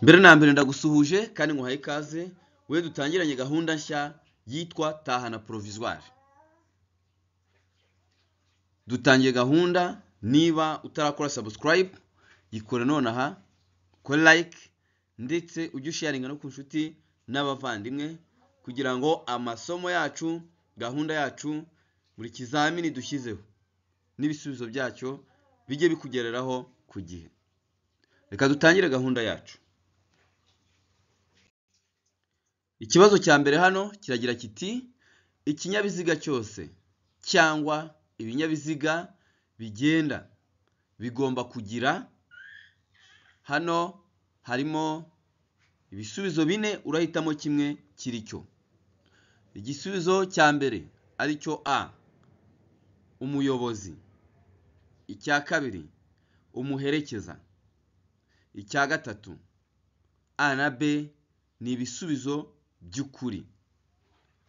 Mbere na mbere ndagusuhuje kandi nguhaye ikaze, we dutangiranye gahunda nshya yitwa Tahana Provisoire. Dutangiye gahunda, niba utarakora subscribe yikore nonaha, ukore like ndetse ujye usharinga no ku nshuti n'abavandimwe kugira ngo amasomo yacu, gahunda yacu, buri kizamini dushyizeho n'ibisubizo byacyo bijye bikugereraho ku gihe. Reka dutangire gahunda yacu. Ikibazo cya mbere hano kiragira kiti: ikinyabiziga cyose cyangwa ibinyabiziga bigenda bigomba kugira. Hano harimo ibisubizo bine, urahitamo kimwe kiri cyo. Igisubizo cya mbere aricyo A, umuyobozi. Icya kabiri, umuherekeza. Icya gatatu, A na B ni ibisubizo by'ukuri.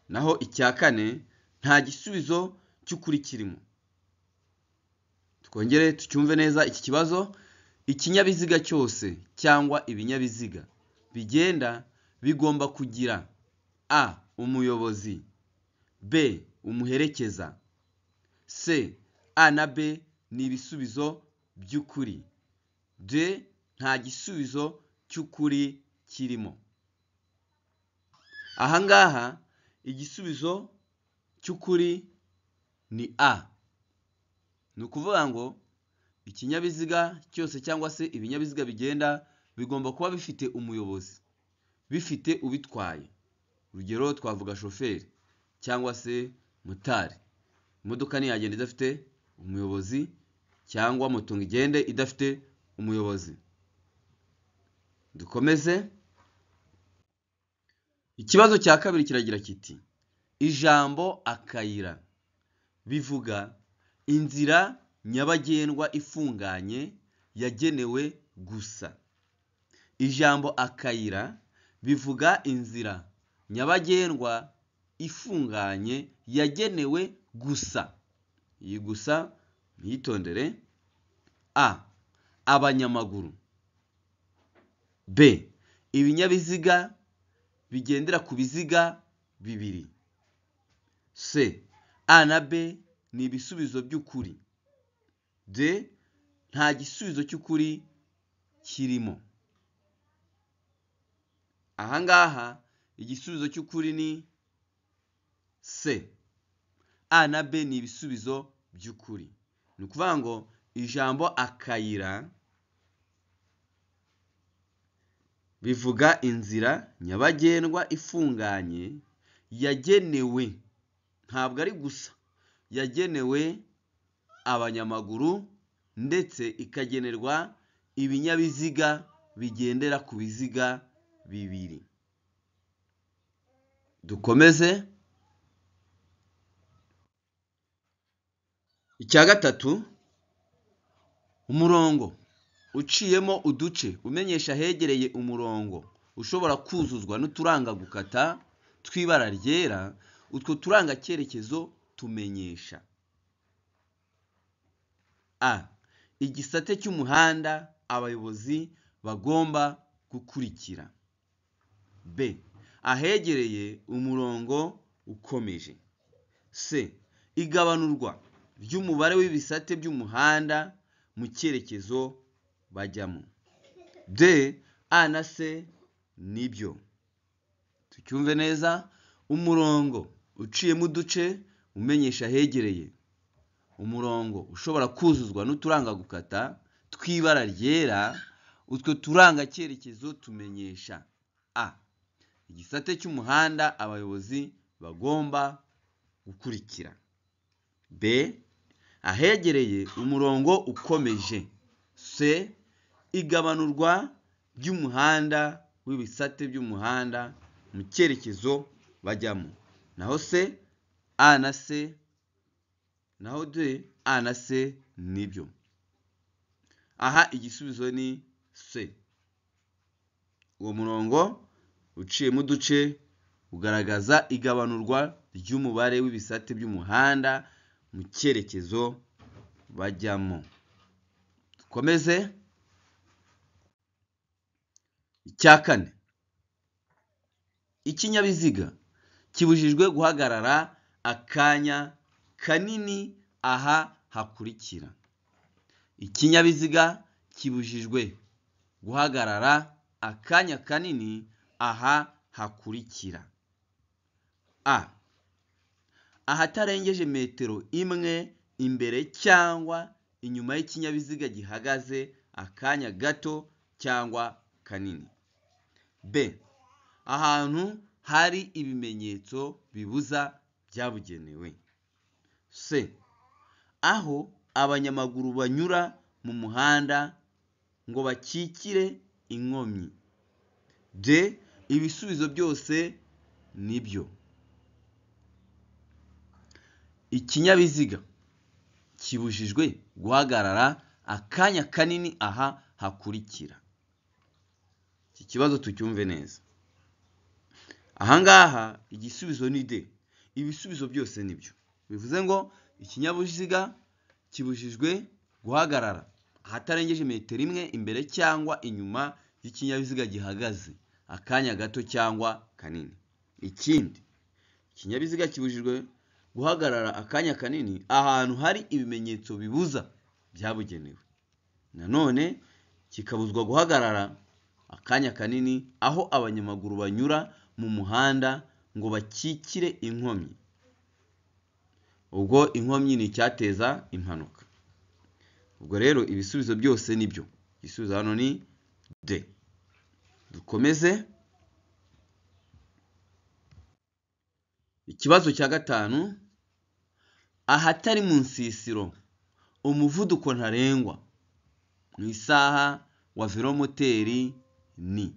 Naho icya kane nta gisubizo cy'ukuri kirimo. Twongere tucyumve neza iki kibazo. Ikinyabiziga cyose cyangwa ibinyabiziga bigenda bigomba kugira A, umuyobozi, B, umuherekeza, C, A na B ni ibisubizo by'ukuri, D, nta gisubizo cy'ukuri kirimo. Aha ngaha igisubizo cy'ukuri ni A. Ni ukuvuga ngo ikinyabiziga cyose cyangwa se ibinyabiziga bigenda bigomba kuba bifite umuyobozi, bifite ubitwaye. Urugero twavuga shoferi cyangwa se motari. Imodoka ntiyagenda idafite umuyobozi cyangwa moto ngo igende idafite umuyobozi. Dukomeze. Ikibazo cya kabiri kiragira kiti: ijambo akayira bivuga inzira nyabagendwa ifunganye yagenewe gusa. Ijambo akayira bivuga inzira nyabagendwa ifunganye yagenewe gusa. Iyi gusa mwitondere. A, abanyamaguru. B, ibinyabiziga bigendera ku biziga bibiri. C, A na B ni ibisubizo by'ukuri. D, nta gisubizo cy'ukuri kirimo. Aha ngaha igisubizo cy'ukuri ni C. A na B ni ibisubizo by'ukuri. Ni ukuvuga ngo ijambo akayira bivuga inzira nyabagendwa ifunganye yagenewe, ntabwo ari gusa, yagenewe abanyamaguru ndetse ikagenerwa ibinyabiziga bigendera ku biziga bibiri. Dukomeze. Icya gatatu, umurongo uciyemo uduce umenyesha ahegereye umurongo ushobora kuzuzwa n'uturanga gukata tw'ibara ryera, utwo turanga cyerekezo tumenyesha: A, igisate cy'umuhanda abayobozi bagomba gukurikira. B, ahegereye umurongo ukomeje. C, igabanurwa ry'umubare w'ibisate by'umuhanda mu cyerekezo bajyamo. D, A na C nibyo. Tucyumve neza. Umurongo uciyemo uduce umenyesha ahegereye umurongo ushobora kuzuzwa n'uturanga gukata tw'ibara ryera, utwo turanga cyerekezo tumenyesha: A, igisate cy'umuhanda abayobozi bagomba gukurikira. B, ahegereye umurongo ukomeje. C, igabanurwa ry'umuhanda w'ibisate by'umuhanda mu cyerekezo bajyamo. Naho C, A na C, naho D, A na C nibyo. Aha igisubizo ni C. Uwo murongo uciyemo uduce ugaragaza igabanurwa ry'umubare w'ibisate by'umuhanda mu cyerekezo bajyamo. Dukomeze. Icya kane, ikinyabiziga kibujijwe guhagarara akanya kanini aha hakurikira. Ikinyabiziga kibujijwe guhagarara akanya kanini aha hakurikira. A. Ahatarengeje metero imwe imbere cyangwa inyuma y'ikinyabiziga gihagaze akanya gato cyangwa kanini. B. Ahantu hari ibimenyetso bibuza byabugenewe. C. Aho abanyamaguru banyura mu muhanda ngo bakikire inkomyi. D. Ibisubizo byose nibyo. Ikinyabiziga kibujijwe guhagarara akanya kanini aha hakurikira. Iki kibazo tucyumve neza. Aha ngaha igisubizo ni D. Ibisubizo byose nibyo. Bivuze ngo ikinyabiziga kibujijwe guhagarara ahatarengeje metero imwe imbere cyangwa inyuma y'ikinyabiziga gihagaze akanya gato cyangwa kanini. Ikindi, ikinyabiziga kibujijwe guhagarara akanya kanini ahantu hari ibimenyetso bibuza byabugenewe. Nanone kikabuzwa guhagarara akanya kanini aho abanyamaguru banyura mu muhanda ngo bakikire inkomyi. Ubwo inkomyi ni icyateza impanuka. Ubwo rero ibisubizo byose nibyo. Igisubizo hano ni D. Dukomeze. Ikibazo cya gatanu, ahatari mu nsisiro umuvuduko ntarengwa mu isaha wa velomoteri ni.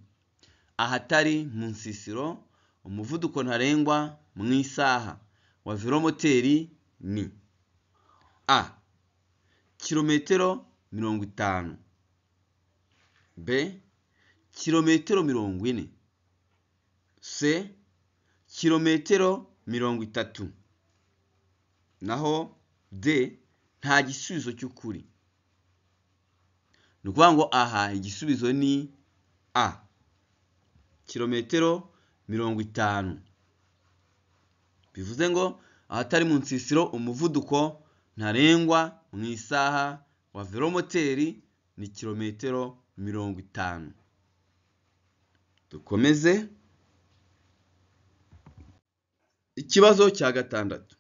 Ahatari mu nsisiro umuvuduko ntarengwa mu isaha wa velomoteri ni. A. Kilometero 50. B. Kilometero 40. C. Kilometero 30. Naho D. Nta gisubizo cy'ukuri. Ni ukuvuga ngo aha igisubizo ni A. Kilometero 50. Bivuze ngo ahatari mu nsisiro umuvuduko ntarengwa mu isaha wa velomoteri ni kilometero 50. Dukomeze. Ikibazo cya gatandatu,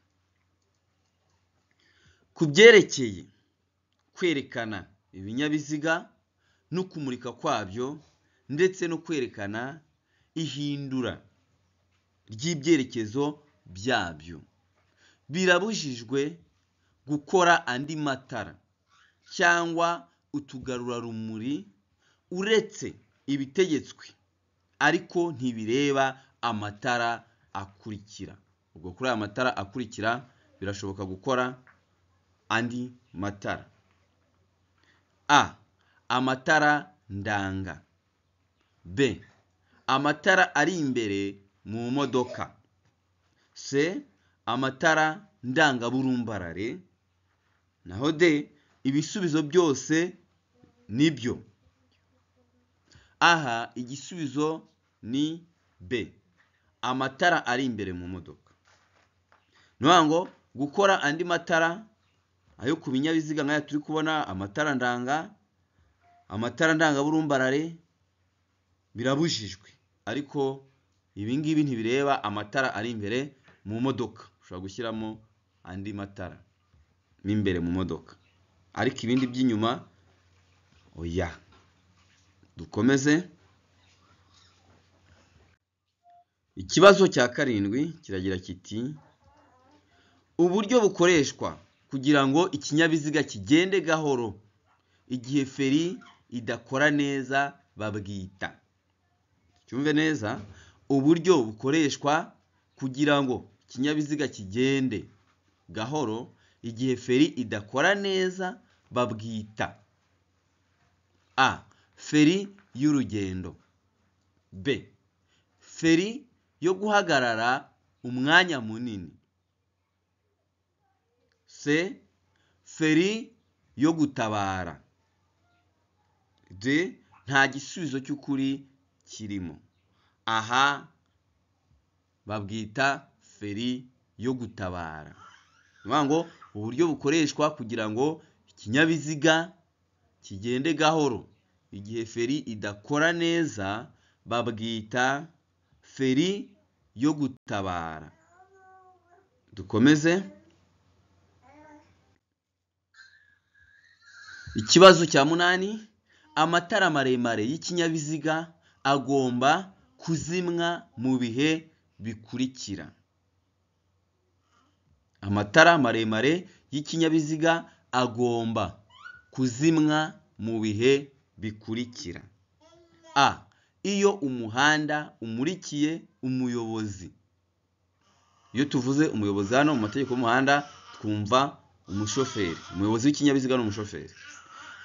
ku byerekeye kwerekana ibinyabiziga no kumurika kwabyo ndetse no kwerekana ihindura ry'ibyerekezo byabyo, birabujijwe gukora andi matara cyangwa utugarurarumuri uretse ibitegetswe ariko ntibireba amatara akurikira. Ubwo kuri aya matara akurikira birashoboka gukora andi matara. A. Amatara ndanga. B. Amatara ari imbere mu modoka. C. Amatara ndangaburumbarare. Naho D. Ibisubizo byose nibyo. Aha igisubizo ni B. Amatara ari imbere mu modoka. Ni ngo gukora andi matara ayo ku binyabiziga nk'aya turi kubona, amatara ndanga, amatara ndangaburumbarare birabujijwe, ariko ibi ngibi ntibireba amatara ari imbere mu modoka. Ushobora gushyiramo andi matara mo imbere mu modoka, ariko ibindi by'inyuma oya. Dukomeze. Ikibazo cya karindwi kiragira kiti: uburyo bukoreshwa kugira ngo ikinyabiziga kigende gahoro igihe feri idakora neza babwita. Cyumve neza, uburyo bukoreshwa kugira ngo ikinyabiziga kigende gahoro igihe feri idakora neza babwita. A. Feri y'urugendo. B. Feri yo guhagarara umwanya munini. C. Feri yo gutabara. D. Nta gisubizo cy'ukuri kirimo. Aha babwita feri yo gutabara. Ni ukuvuga ngo uburyo bukoreshwa kugira ngo ikinyabiziga kigende gahoro igihe feri idakora neza, babwita feri yo gutabara. Dukomeze. Ikibazo cya 8, amatara maremare y'ikinyabiziga agomba kuzimwa mu bihe bikurikira. Amatara maremare y'ikinyabiziga agomba kuzimwa mu bihe bikurikira. A. Iyo umuhanda umurikiye umuyobozi. Iyo tuvuze umuyobozi hano mu mategeko y'umuhanda twumva umushoferi, umuyobozi w'ikinyabiziga ni umushoferi.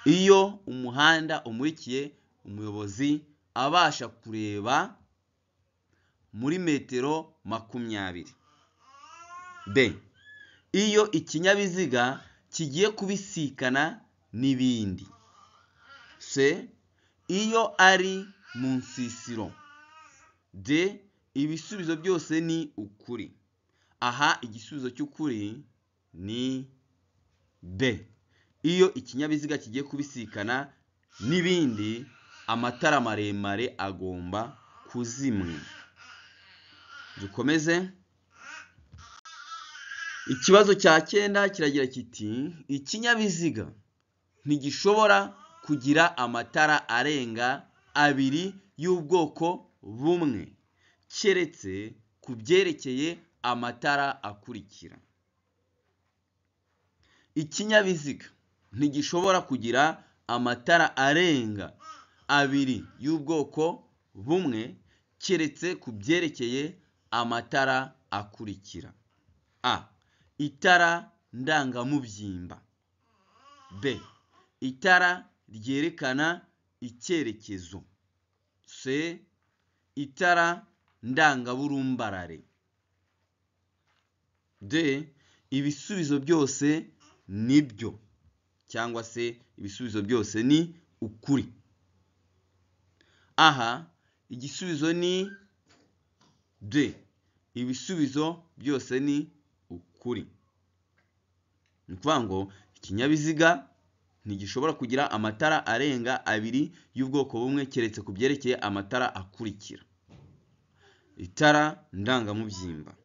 Iyo umuhanda umurikiye umuyobozi abasha kureba muri metero 20. B. Iyo ikinyabiziga kigiye kubisikana n'ibindi. C. Iyo ari mu nsisiro. D. Ibisubizo byose ni ukuri. Aha igisubizo cy'ukuri ni B. Iyo ikinyabiziga kigiye kubisikana n'ibindi, amatara maremare agomba kuzimwa. Dukomeze. Ikibazo cya 9 kiragira kiti ikinyabiziga ntigishobora kugira amatara arenga 2 y'ubwoko bumwe keretse ku byerekeye amatara akurikira. Ikinyabiziga ntigishobora kugira amatara arenga 2 y'ubwoko bumwe keretse ku byerekeye amatara akurikira. A. Itara ndangamubyimba. B. Itara ryerekana icyerekezo. C. Itara ndangaburumbarare. D. Ibisubizo byose nibyo, cyangwa se ibisubizo byose ni ukuri. Aha igisubizo ni D. Ibisubizo byose ni ukuri. Ni ukuvuga ngo ikinyabiziga ntigishobora kugira amatara arenga 2 y'ubwoko bumwe keretse ku byerekeye amatara akurikira. Itara ndangamubyimba,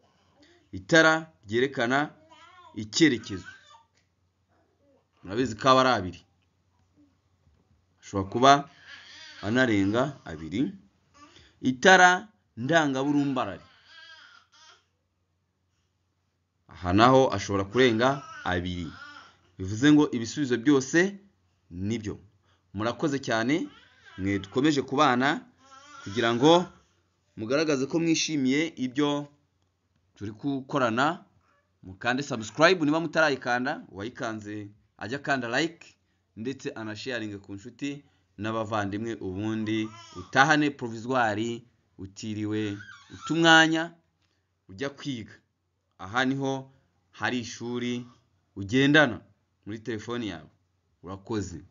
itara ryerekana icyerekezo, murabizi ko aba ari 2, ashobora kuba anarenga 2. Itara ndangaburumbarare, aha naho ashobora kurenga 2. Bivuze ngo ibisubizo byose nibyo. Murakoze cyane mwe dukomeje kubana kugira ngo mugaragaze ko mwishimiye ibyo turi gukorana. Mukande subscribe niba mutarayikanda, uwayikanze ajya akanda like ndetse anasharinge ku nshuti n'abavandimwe, ubundi utahane provisoire utiriwe uta umwanya ujya kwiga. Aha niho hari ishuri ugendana muri telefoni yawe. Urakoze.